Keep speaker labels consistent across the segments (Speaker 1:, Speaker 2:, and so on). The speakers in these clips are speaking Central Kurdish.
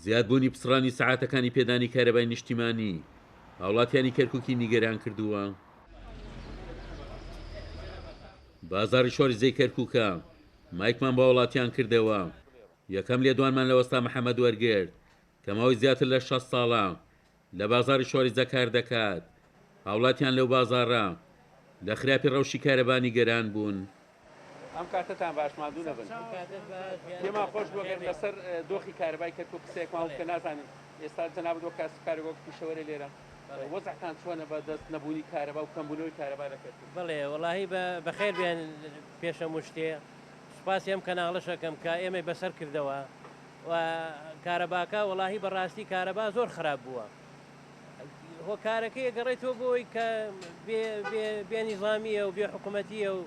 Speaker 1: زیادبوونی پچڕانی سەعاتەکانی پێدانی کارەبای نیشتیمانی، هاوڵاتیانی کەرکوکی نیگەران کردووە. بازاڕی شۆریزەی کەرکوکە، مایکمان بۆ هاوڵاتیان کردەوە، یەکەم لێدوانمان لە وەستا محەمەد وەرگرت کە ماوەی زیاتر لە 60 ساڵە لە بازاڕی شۆریزە کار دەکات، هاوڵاتیان لەو بازاڕە لە خراپی ڕەوشی کارەبا نیگەران بوون.
Speaker 2: ئەم کاتەتان باش ماندوو نەبن. پێمان خۆش بوو گەر لەسەر دۆخی کارەبای کەرکوک قسەیەکمان بکە نازانین ئێستا جەنابت وەک کاسبکارێک وەک پیشەوەرێ لێرە وەزعتان چۆنە بە دەست نەبوونی کارەبا و کەمبوونەوەی کارەبا لە کەرکوک؟
Speaker 3: بەڵێ وەڵاهی بە بەخێر بێن پێش هەموو شتێ سوپاسی ئەم کەناڵەش ئەکەم کە ئێمەی بەسەر کردەوە و کارەباکە وەڵاهی بەڕاستی کارەبا زۆر خراپ بووە هۆکارەکەی ئەگەڕێتەوە بۆ ئەوەی کە بێ بێ بێ نیزامییە و بێ حکوومەتییە و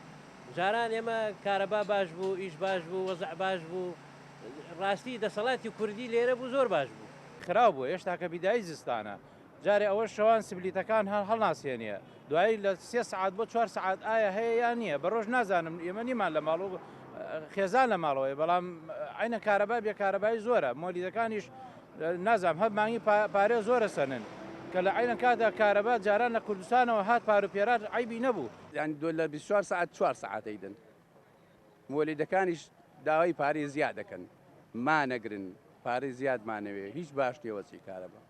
Speaker 3: جاران ئێمە کارەبا باش بوو ئیش باش بوو وەزع باش بوو ڕاستی دەسەڵاتی کوردی لێرە بوو زۆر باش بوو.
Speaker 4: خراو بووە هێشتا کە بیدایی زستانە جارێ ئەوەش شەوان سبلیتەکان هەر هەڵناسێنێ دوایی لە سێ سەعات بۆ چوار سەعات ئایا هەیە یان نییە بە ڕۆژ نازانم ئێمە نیمان لە ماڵ و خێزان لە ماڵەوەی بەڵام عینە کارەبا بێ کارەبایی زۆرە مۆلیدەکانیش نازانم هەر مانگی پارێ زۆرە سەنن کە لە عەینە کاتدا کارەبا جاران لە کوردستانەوە هات پارو پێرار عەیبی نەبوو.
Speaker 2: یانی دۆ لە 24 سەعات چوار سەعات ئەیدەن مۆلیدەکانیش داوای پارەی زیاد دەکەن مانەگرن پارەی زیاد مانەوێ هیچ باش نیە وەزعی کارەبا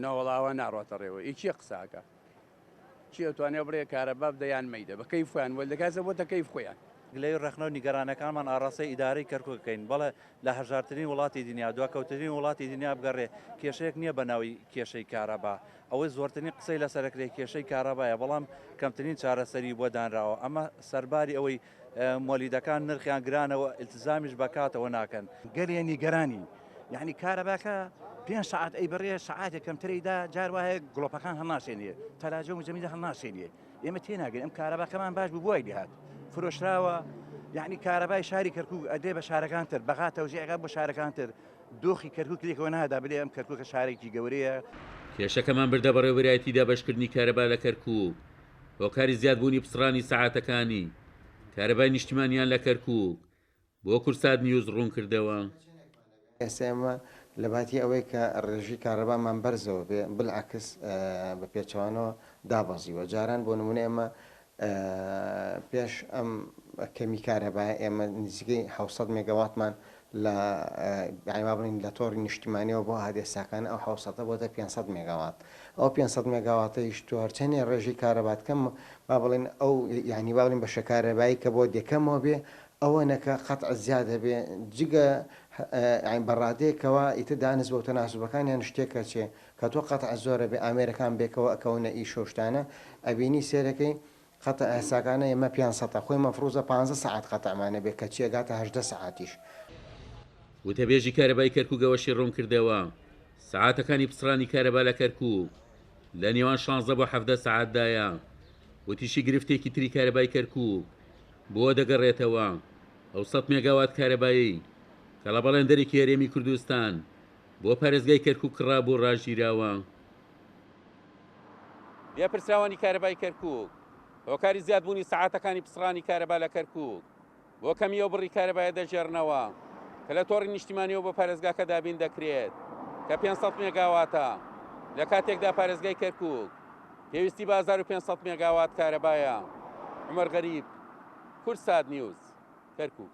Speaker 2: نەوەڵا ئەوە ناڕواتە ڕێوە ئی کێ قسە ئەکا کێ ئەتوانێ بڵێ کارەبا بدە یان مەیدە بە کەیف خۆیان وەلدەکاتە بۆتە کەیف خۆیان.
Speaker 5: گلەیی و ڕەخنە و نیگەرانەکانمان ئاڕاستەی ئیدارەی کەرکوک ئەکەین، بەڵێ لە هەژارترین وڵاتی دنیا، دواکەوترین وڵاتی دنیا بگەڕێ کێشەیەک نییە بە ناوی کێشەی کارەبا، ئەوەی زۆرترین قسەی لەسەر ئەکرێ کێشەی کارەبایە، بەڵام کەمترین چارەسەری بۆ دانراوە، ئەمە سەرباری ئەوەی مۆلیدەکان نرخیان گرانە و ئیلتزامیش بە کاتەوە ناکەن.
Speaker 6: گەلێ نیگەرانین یانی کارەباکە پێنج سەعات ئەیبڕێ سەعاتێک کەمتر ئەیدا جار وایە گڵۆپەکان هەڵناسێنێ تەلاجە و مجەمیدە هەڵناسێنێ ئێمە تێناگەین ئەم کارەباکەمان باش بوو بۆ وای لێهات فرۆشراوە یعنی کارەبای شاری کەرکوک ئەدرێ بە شارەکان تر بەغا تەوزیعەکە بۆ شارەکان تر دۆخی کەرکوک لێکەوە نادا بلێ ئەم کەرکوکە شارێکی گەورەیە.
Speaker 1: کێشەکەمان بردە بەڕێوەبەرایەتی دابەشکردنی کارەبا لە کەرکوک، هۆکاری زیادبوونی پچڕانی سەعاتەکانی کارەبای نیشتیمانیان لە کەرکوک بۆ کوردسات نیوز ڕوونکردەوە.
Speaker 7: ئێستا ئێمە لەباتی ئەوەی کە ڕێژەی کارەبامان بەرزەوە بێ بالعکس بە پێچەوانەوە دابەزیوە. جاران بۆ نموونە ئێمە پێش ئەم کەمی کارەبایە ئێمە نزیکەی 700 مێگاواتمان لە یانی با بڵێین لە تۆڕی نیشتیمانیەوە بۆ هات ئێستاکانە ئەو حەوسەتە بۆتە 500 مێگاوات ئەو 500 مێگاواتەیش تۆ هەرچەنێ ڕێژەی کارەبات کەم با بڵێین ئەو یانی با بڵێین بەشە کارەبایی کە بۆ دێ کەمەوە بێ ئەوەنە کە قەتع زیاد هەبێ جگە یانی بە ڕادەیەک کەوا ئیتر دانست بەو تەناسوبەکانیان شتێک ئەچێ کە تۆ قەتع زۆرە بێ ئامێرەکان بێکەوە ئەکەونە ئیش و شتانە ئەبینی سێرەکەی قەتع ئێساکانە ئێمە پێنج سەتە خۆی مەفروزە پانزە سەعات قەتعمان هەبێ کەچی ئەگاتە 18 سەعاتیش.
Speaker 1: وتەبێژی کارەبای کەرکوک ئەوەشی ڕوونکردەوە، سەعاتەکانی پچڕانی کارەبا لە کەرکوک لە نێوان 16 بۆ 17 سەعاتدایە، وتیشی گرفتێکی تری کارەبای کەرکوک بۆ دەگەڕێتەوە ئەو سەد مێگاوات کارەبایەی کە لە بەڵێندەرێکی هەرێمی کوردستان بۆ پارێزگای کەرکوک کڕابوو ڕاگیراوە.
Speaker 2: لێپرسراوانی کارەبای کەرکوک هۆکاری زیادبوونی سەعاتەکانی پچڕانی کارەبا لە کەرکوک بۆ کەمی ئەو بڕی کارەبایە دەگێڕنەوە کە لە تۆڕی نیشتیمانیەوە بۆ پارێزگاکە دابین دەکرێت کە 500 مێگاواتە لە کاتێکدا پارێزگای کەرکوک پێویستی بە 1500 مێگاوات کارەبایە. عومەر غەریب، کوردسات نیوز، کەرکوک.